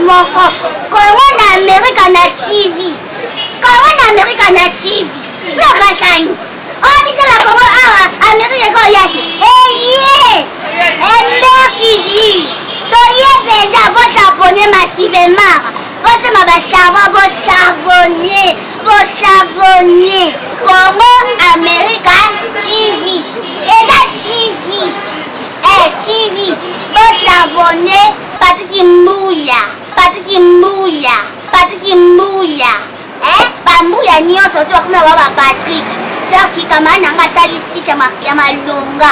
Moko kongo na amerika na tv kongo na amerika na tv lokasani oyo biso na kongo awa amerika ekoya te eye emberkidi toye mpenza bosabone massivement bosomba basavon bosavone bosavone congo america tv eza tv eh, tv bosavone patiki mbuya patiki mbuya patiki mbuya eh, bambuya nyonso to bakoma ba ba patrik donc kamara na nga asali site ya malonga.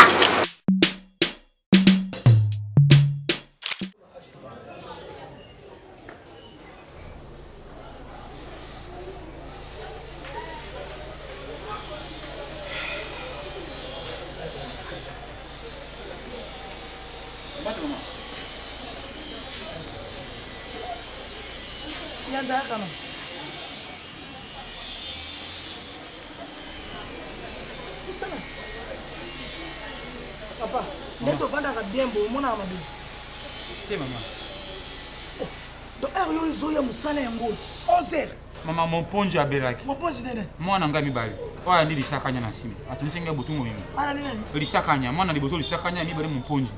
Papa, nde tovandaka bien boye omonaka mabe te mama. Oh, donc heure yo ezoya mosala yango 11 heures. Mama moponzi abelaki. Moponzi nene. Mwana ngai mibale. Oyo alandi lisakanya na nsima. Atunisi ngai butu mobimba. Lisakanya, mwana liboso lisakanya, mibale moponzi.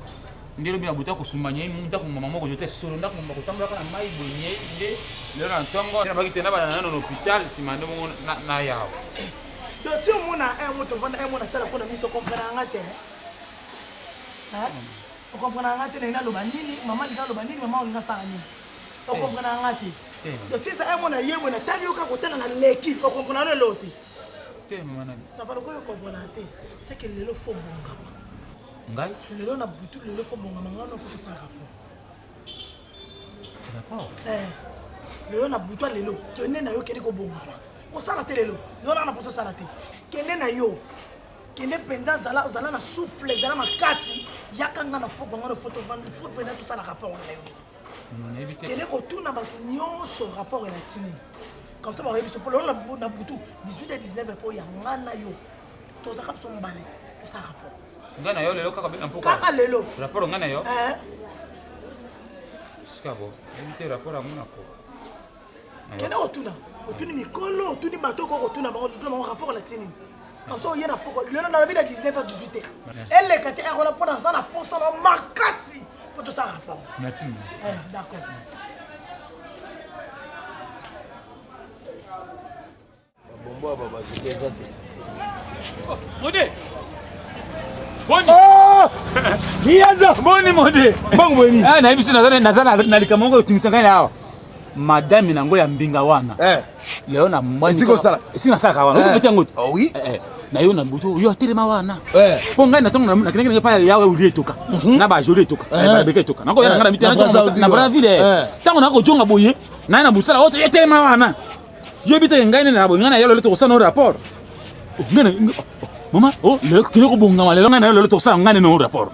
Nde lobi na butu akosumba nyei ndako mama moko jote solo ndako mama kotambolaka na mai boye nyei nde lelo na ntongo nabaki te nabana nano na hôpital nsima nde bongo na yawa. Donc ti omona un moto ovanda un mona tala mpo na miso comprendre yanga te. Okomprendre yanga te nalingi naloba nini mama alingi aloba nini mama olingi asala nini okomprendre yanga te. Donc ti eza un mona ye boye natali yo kaka kotala na leki okomprendre yano eloko te. Te mama nani. Ça va lokola okomprendre te c'est que lelo faut bongama. Ngai? Lelo na butu lelo faut bongama ngai no faut tosala rapport. Rapport? Eh. Lelo na butu lelo kende na yo kende kobongama. Osala te lelo. Lelo na poso osala te. Kende na yo. Kende mpenza zala zala na souffle zala makasi yaka nga na poko nga na photo vandi faut mpenza tosala rapport na yo. Kende kotuna bato nyonso rapport elati nini. Comme ça bakoyebi biso mpo lelo na butu 18 et 19 faut ya nga na yo. Tozaka biso mibale tosala rapport. Nga na yo lelo kaka bena mpoka. Kaka lelo. Rapport nga na yo. Eh. Sika bo. Te rapport yango na ko. Kende kotuna otuni mikolo otuni bato oko kotuna bango otuna bango rapport elati nini. Comme ça oye na poko lelo nalobi na 19 h 18 h eleka te heure wana mpo naza na posa na makasi mpo tosala rapport. Merci. Eh, d'accord. Bombo ya babazuka eza te. Mode. Boni. Oh! Liyanza. Boni mode. Bongo boni. Ah na biso naza naza na likambo moko otungisa ngai awa. Madame nango ya mbinga wana. Eh. Leo na mwani. Esika osala. Esika nasalaka wana. Okobeti yango te. Ah oui. Eh, eh. Na yo na butu yo atelema wana. Eh. Mpo ngai na ntongo nakendaki ndenge epai ya yawe olie etoka. Na bajoli etoka. Balabeka etoka. Nakoya na ngai na mitana na Brazzaville. Ntango nakojonga boye naye na mosala oyo etelema wana. Yo bite ngai nene na boye ngai na yo lelo tokosala no rapport. Ngai na mama oh lelo kende kobongama lelo ngai na yo lelo tokosala ngai nene no rapport.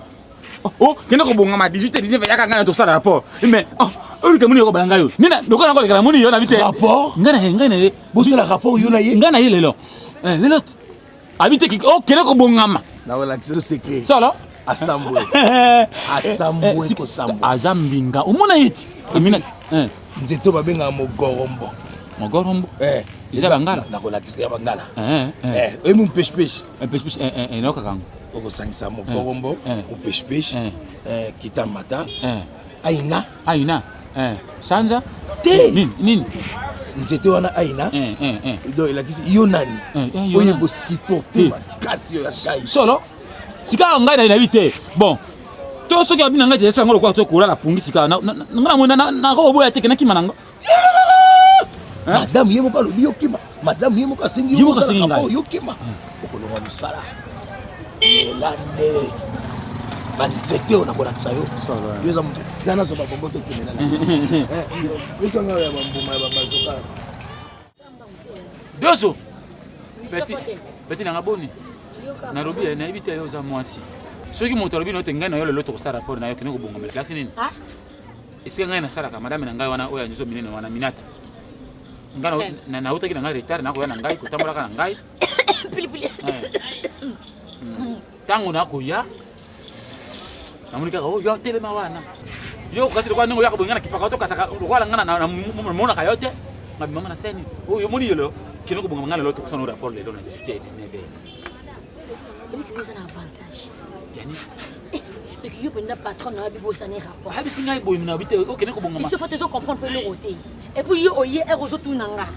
Oh kende kobongama 18 19 yaka ngai na tosala rapport. Mais oh oyo kamoni yoko bala ngai yo. Nina lokola nako lekala moni yo na bite. Rapport? Ngai na ngai na ye. Bosala rapport yo na ye? Ngai na ye lelo. Eh lelo. Abite ki oh kende kobongama. Nakolakisa yo secret. Solo? Asambwe. Asambwe kosambwe. Aza mbinga. Omona ye te. Amina. Eh. Nzete babengaka mogorombo. Mogorombo? Eh. Eza bangala? Nakolakisa ya bangala. Eh. Eh, oyebi mupeshpesh? Mupeshpesh eh eh nayoka kango. Okosangisa mogorombo, mupeshpesh, eh kitamata. Eh. Aina. Aina. Eh. Sanza? Te. Nini nini? Nzete wana aina. Eh eh eh. Donc elakisi yo nani? Eh, yo Oye nani? ko supporter makasi yo ya ngai. Solo? Sika ngai na nayebi te. Bon. To soki abina ngai te yango lokola to kolala pongi sika na ngai na na na koboya te ke nakima nango. Madame ye moko alobi yo kima. Madame ye moko asengi Ye moko asengi ngai. yo kima. Okolonga mosala. Lela nde banzete oyo nakolakisa yo. Solo. Yo eza moto. Eza nazo ba bonbon tokende na biso nga ya bambuma ya bamazoka. Dozo. Petit petit nanga boni. Nalobi eh, nayebi te yo oza mwasi. Soki moto alobi na yo te ngai na yo lelo tokosala rapport na yo kende kobongama klasi nini? Esika ngai nasalaka madame na ngai wana oyo ya nzoto minene wana Minata. Ngai eh. nautaki na ngai retard nakoya na ngai kotambolaka na ngai. Pilipili. Eh. Ntango nakoya namoni kaka oyo oh, telema wana yo kasi lokola ndenge oyaka boye ngai nakipaka yo tokasaka lokola ngai namonaka yo te ngabimama na seni oyo oh, omoni yelo kende kobongama ngai lelo tokosana rapport lelo na 18 h 19 h ebiki oza na avantage yani eh, donc yo mpenza patron na yo bibosani rapport ayebisi ngai boye na bite okende kobongama biso fo tozo comprendre mpe eloko te et puis yo oye ere ozotuna nga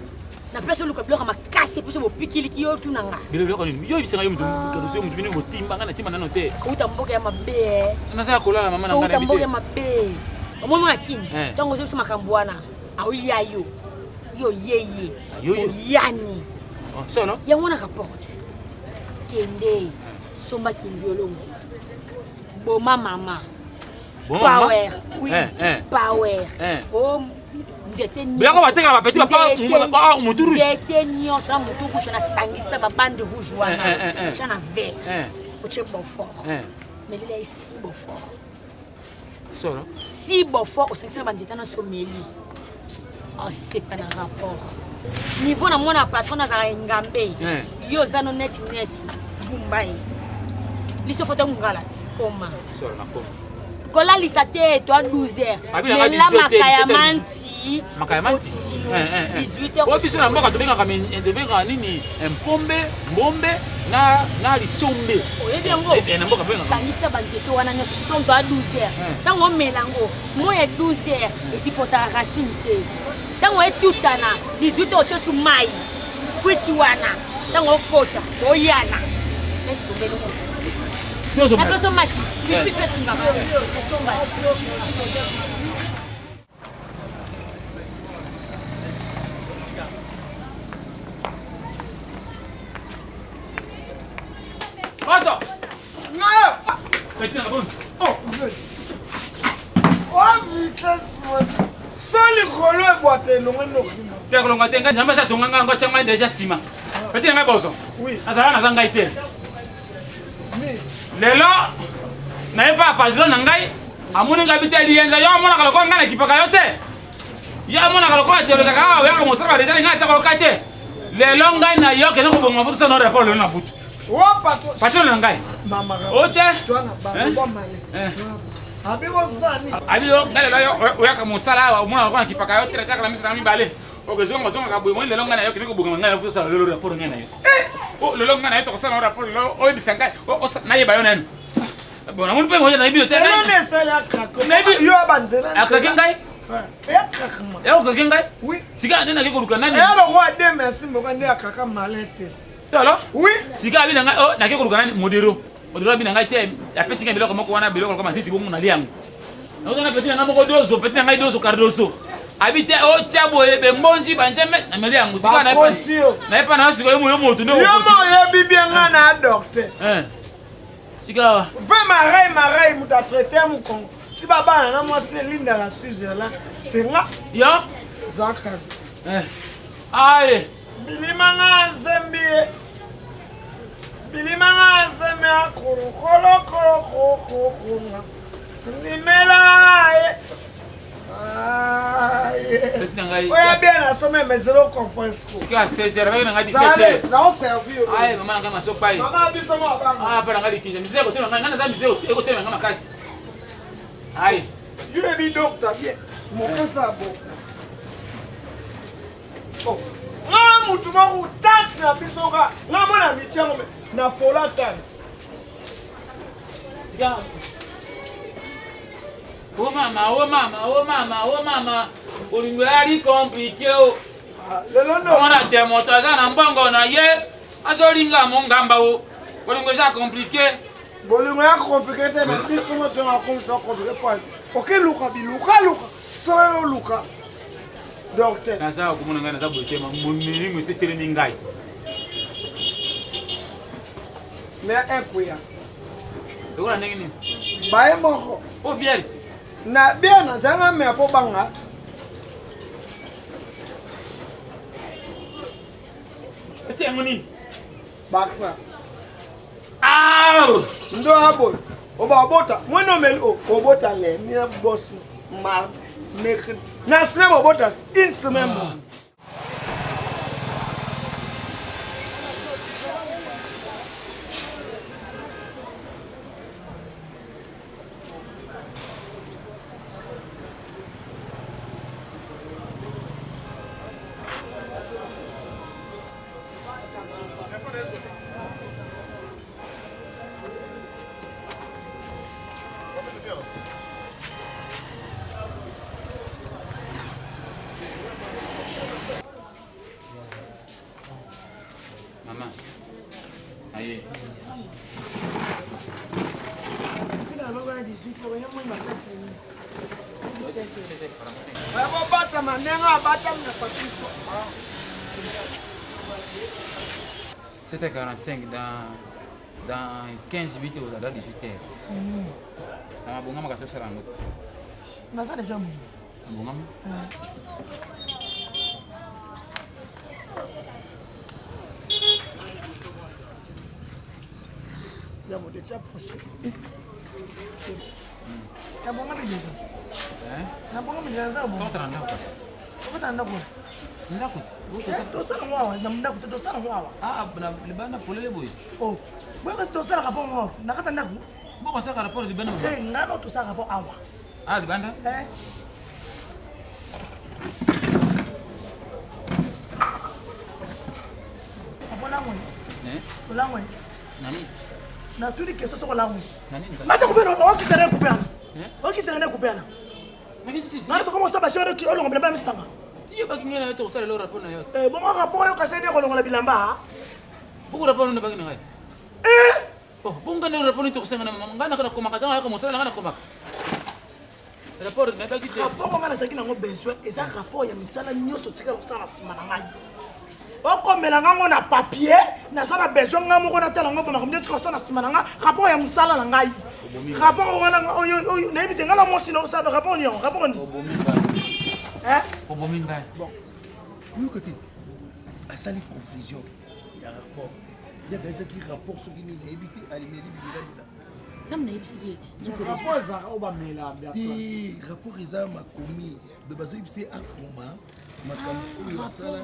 na place oluka biloko makasi biso bopikiliki yo tuna nga biloko nini yo oyebisa nga yo mutu kadoso yo mutu bino botimba nga natimba nano te kouta mboka ya mabe eh. naza ya kolala mama na nga mboka ya mabe omoni mwana kini eh. ntango ozo biso makambo wana aoya yo yo yeye oyani oh, solo yango wana rapport kende somba kimbiolongo boma mama power oui eh, eh. power eh. oh nzete biloko batekaka bapeti bapa mutu rouge nzete nyonso na mutu rouge nasangisa babande rouge wana tya na vert otie beaufort melela ye si beaufort solo si beaufort osangisa banzete na someli osepa na rapport niveau na mwana patron azalaka engambe yo oza no neti neti gumba ye liso foto ngala ti koma kolalisa te to a 12 heures mela makaya manti makaya manti 18 heures biso na mboka tobengaka tobengaka nini mpombe mbombe na na lisombe oyebi yango eh, eh, na mboka tobengaka sangisa banzete wana nyonso ntongo a 12 heures ntango omela yango moi ya 12 heures esipotaka racine te ntango etutana 18 heures otye su mai kwiti wana ntango okota oyana napeso maki pipi mpe esungaka esonga. Pasa! Oh, oh vitesse so likolo ebwata elongo ndokima te kolonga te ngai nzambe asi atonga ngai yango atia ngai deja nsima peti na ngai bozo nazala naza ngai te lelo naye pa patron na ngai amoni ngai bite liyenza yo amonaka lokola ngai nakipaka yo te yo amonaka lokola telekaka awa oyaka mosala baretali ngai atiaka yoka te lelo ngai na yo kende kobonga futu sana rapport lelo na butu patron na ngai ote abi yo ngai lelo yo oyaka mosala awa omonaka lokola nakipaka yo te nataka na miso na mibale okozonga ozongaka boye moi lelo ngai na yo kende kobongama ngai na yo kosala lelo rapport ngai na yo oh, lelo ngai na yo tokosala rapport lelo oyebisa ngai nayeba yo nani bon namoni mpe moja nayebi yo te akrake ngai akrake ngai sika nde nake koluka nani alors sika abi na ngai oh, nake koluka nani modero modero abi na ngai te apesi ngai biloko moko wana biloko lokola matiti bongo nalia yango nakozana peti na ngai moko dozo peti na ngai dozo cardozo abi te otya oh, boye bembonji banjembe nameli yango sika nayepa na yo sikoyo yo motu nde yo mo oyebi bien ngai na docteur eh. sika ve marai marai moto atraite mokongo ti babana na mwasi elinda la switzerland senga yo zaka eh. aye bilima nga nzembi ye bilima nga nzembi akolokolokolokokokonga ndimela ye oya bien nasombe mais zelo comprendre sika 16 heures baki na ngai 17 heures naoservi aye mama na ngai masopai mama biso mo abanga ah pa na ngai likinja miseko ekotelema ngai ngai naza miseko ekotelema ngai makasi aye yo yebi docteur bien mokesa bo Oh. Nga mutu moko tante na biso ka nga mona mitiango me na fola tante. Sika. Oh mama, oh mama, oh mama, oh mama. Bolingo yali compliqué o. Ah, lelo ndo. Mona te moto aza na mbongo na ye azolinga mongamba o. Bolingo eza compliqué. Bolingo ya compliqué te na biso moto ya komisa compliqué po okeluka bilukaluka soyo oluka docteur naza komona ngai naza boye te milimo esi etelemi ngai mais un kuya lokola ndenge nini baye moko o biere. Na bien nazanga me apo banga. Eti yango nini? Baksa. Ah! Ndo abo. Oba obota. Mweno meli obota le mina boss mar mercredi. Na semaine obota une semaine. Ah. Mama. Aye. Bakobatama ndenge abatami na patrice. 7h45 dans dans 15 minutes ozala 18 heures. Na mabongama ka tosala yango. Naza deja bongo. Mabongama? Ya mo déjà approché. Nabongami deja. Nabongami deja naza bongo. Tokotala ndako kasi. Tokotala ndako. Ndako. Tosala ngo awa na ndako te tosala ngo awa. Ah na libanda polele boye. Oh. Boye kasi tosalaka mpo ngo na kati ya ndako. Bo basalaka rapport libanda. Te ngano tosalaka mpo awa. Ah libanda? Eh. Olangwe. Eh? Olangwe. Nani? Natuni question soko olangwe. Nani? Mata kupena okisana kupena. Okisana na kupena. Ngana tokoma osaba shore ki olongo bilamba misanga. Yo baki ngai na yo tokosala lelo rapport na yo. Eh bongo rapport yo kasi ne kolongola bilamba. Bongo rapport nini baki na ngai? Eh! Oh, bongo ngai rapport nini tokosenga na mama ngai na komaka ntango ayaka mosala na ngai na komaka. Rapport nayebaki te. Rapport ngai nazalaki nango besoin eza rapport ya misala nyonso tikala kosala na nsima na ngai. okomela nga ngo na papier naza na besoin nga moko natala ngo makambo nde tika na nsima na nga rapport ya mosala na ngai rapport wana oyo nayebi te nga na mwasi na osala rapport nini yango rapport nini obomi ngai bon yoka te asali confusion ya rapport yaka ezaki rapport soki nini nayebi te alimeli bimelamela nami nayebisaki ye ti rapport ezalaka oyo bamela te rapport eza makomi do bazoyebisa ye akoma makambo oyo asala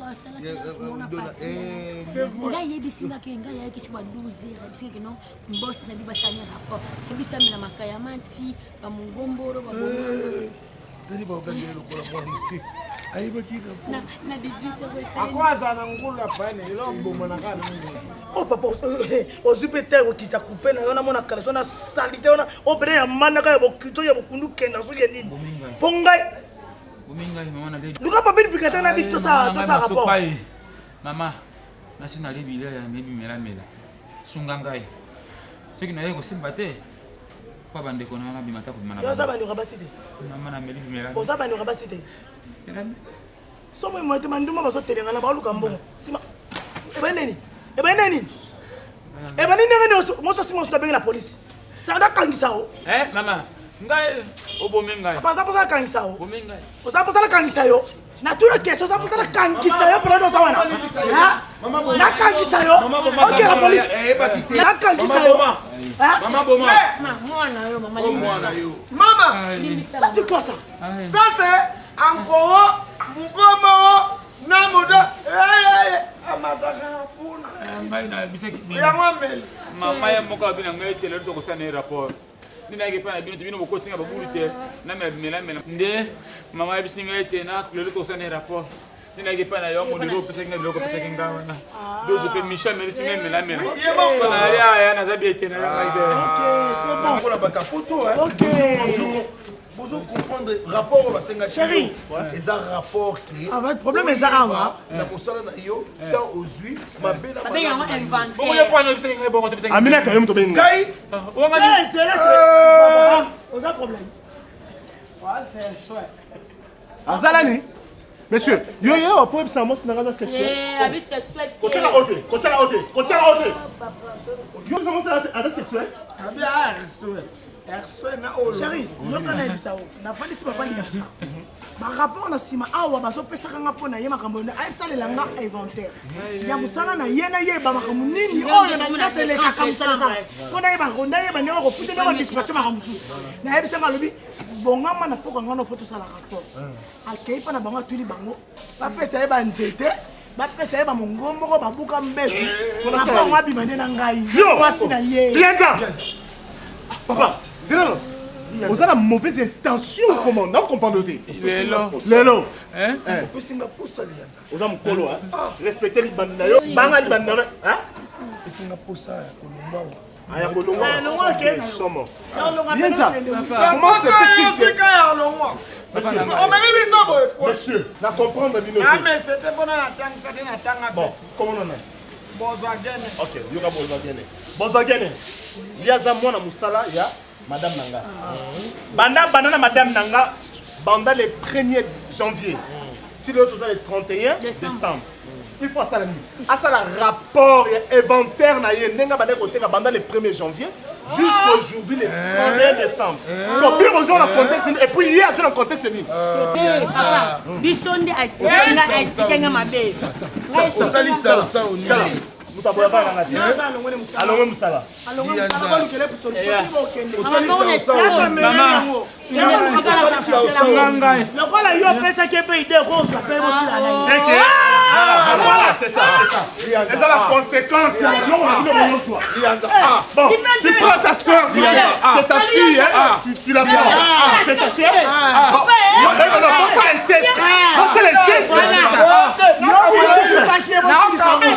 ngai yebisi nga ke ngai ayaki so ba 12 heures ayebisi nga ke non mbos na bi basali rapport ebisi amela makaya manti bamongomboro tali baokangele lokola mwana moke ayebaki rapport na 18 heures ako azala na ngulu ya payane lelo abomana kaka na ngulu o papa ozwi mpe te kokitisa coupe na yo namona kala so na salite wana opene ya mandaka ya bokito ya bokundu kenda soki ya nini mpo ngai luka papi duplicata na biso tosala rapport mama nasi nali bilela na mebi melamela sunga ngai soki naye kosimba te mpo bandeko na nabima ta kobima oza bandeko basi te mama nameli bimela oza bandeko basi te so boye moye te banduma bazotelengana baoluka mbongo nsima ebandi nini ebandi nini ebandi ndenge nini moso nsima mosu nabengi na polisi sanda kangisa o eh mama ngai obomi ngai papa aza mposa nakangisa yo obomi ngai oza mposa nakangisa yo natuna question oza mposa nakangisa yo mpona nde oza wana nakangisa yo oke na polisi nakangisa yo mwana yo mama mama ça c'est quoi ça ça c'est encore mugomo na moto amataka kuna ngai nayebisaki yango ameli mama ye moko abi na ngai ete lelo tokosala na ye rapport nde nayaki epai na bino te bino bokosinga babulu te namela bimelamela nde mama ayebisi ngai ete na lelo tokosala na ye rapport nde nayaki epai na yo modelo opesaki ngai biloko opesaki ngai wana dozo mpe michel amelisi ngai melamela nali aya naza bie te na ngai te lokola bato ya poto bozo comprendre rapport oyo basengaki Chérie. eza rapport ke Ah, problème eza awa. na mosala na yo ntango ozwi mabe na babengi yango malamu na yo. bongo yo inventaire mpo wana oyebisaki ngai bongo tobisaki Aminata yo moto obengi ngai. Eh, zela te. Oza problème. Aza nani? Monsieur, yo yo po oyebisa mwasi na ngai aza sexuel. Eh, abi sexuel te. Kotiaka oyo te, kotiaka oyo te, kotiaka oyo te. Yo oyebisa mwasi aza sexuel? abi aresue. Chéri, yoka nayebisa yo, nafandisi papa Liyanza. Ba rapport na nsima awa bazopesaka nga mpo na ye makambo ayebisalela nga inventaire ya mosala na ye, nayeba makambo nini oyo na nyonso elekaka mosala ezala mpo nayeba, nayeba ndenge kofuta, ndenge kodispatche makambo mosusu. Nayebisanga, alobi bongama na poka nga no fo tosala rapport. Akei mpa na bango, atuli bango, bapesa ye banzete, bapesa ye bamongomboko, babuka mbeto, rapport abima nde na ngai mwasi na ye. Lianza, papa, zela, oza na mauvaise intention, comment na comprendre te? Lelo. Lelo. Opesinga posa, Lianza. Oza mokolo, respecte libandi na yo, banga libandi na yo. Opesinga posa ya kolongwa wa. Aya kolongwa. Longwa, okende. Somo. Longwa. Lianza, comment se fait-il que Omemi biso boye? Monsieur, na comprendre bino te. Amese te mpona natangisa te, natanga. Bon, comment on a Bozwa gene. Ok, yoka, bozwa gene, bozwa gene. Ye aza mwana mosala ya madame na nga. Banda banda na madame na nga banda le 1er janvier ti lelo toza le 31 décembre. Il faut asala nini? Asala rapport ya inventaire na ye, ndenge abandaki koteka banda le 1er janvier jusqu'aujourd'hui le 31 décembre. So bino bozwa na contexte nini? Et puis ye azwa na contexte nini? Papa, biso nde aexplike nga mabe. Osali salsa onini? Moto aboya bana nga te, alongwe mosala. Alongwe mosala, balukele solution, bokende. Osali. Lokola yo opesaki mpe idée, kozwa mpe bosila na ye. C'est que voilà, c'est ça, c'est ça. Eza la conséquence ya biloko na bino bonyoswa. Bon, tu prends ta soeur, c'est ta fille, hein, tu la prends. C'est sa soeur. Bon, non, non, non, ça l'inceste. Non, c'est l'inceste. Yo opesaki ye, bosilisa ngo.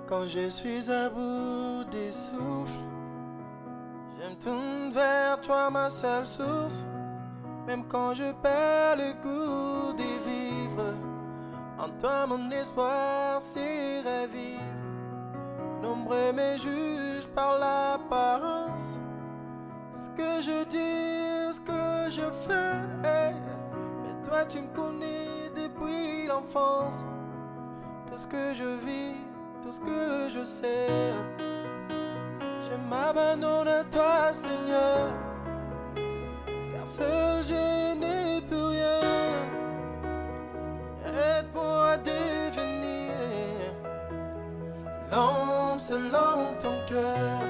Quand je suis à bout des souffles, je me tourne vers toi, ma seule source. Même quand je perds le goût de vivre, en toi mon espoir s'est ravive. Nombreux me jugent par l'apparence. Ce que je dis, ce que je fais. Mais toi tu me connais depuis l'enfance. Tout ce que je vis, tout ce que je sais. Je m'abandonne à toi, Seigneur. Car seul je n'ai plus rien. Aide-moi à devenir l'homme selon ton cœur.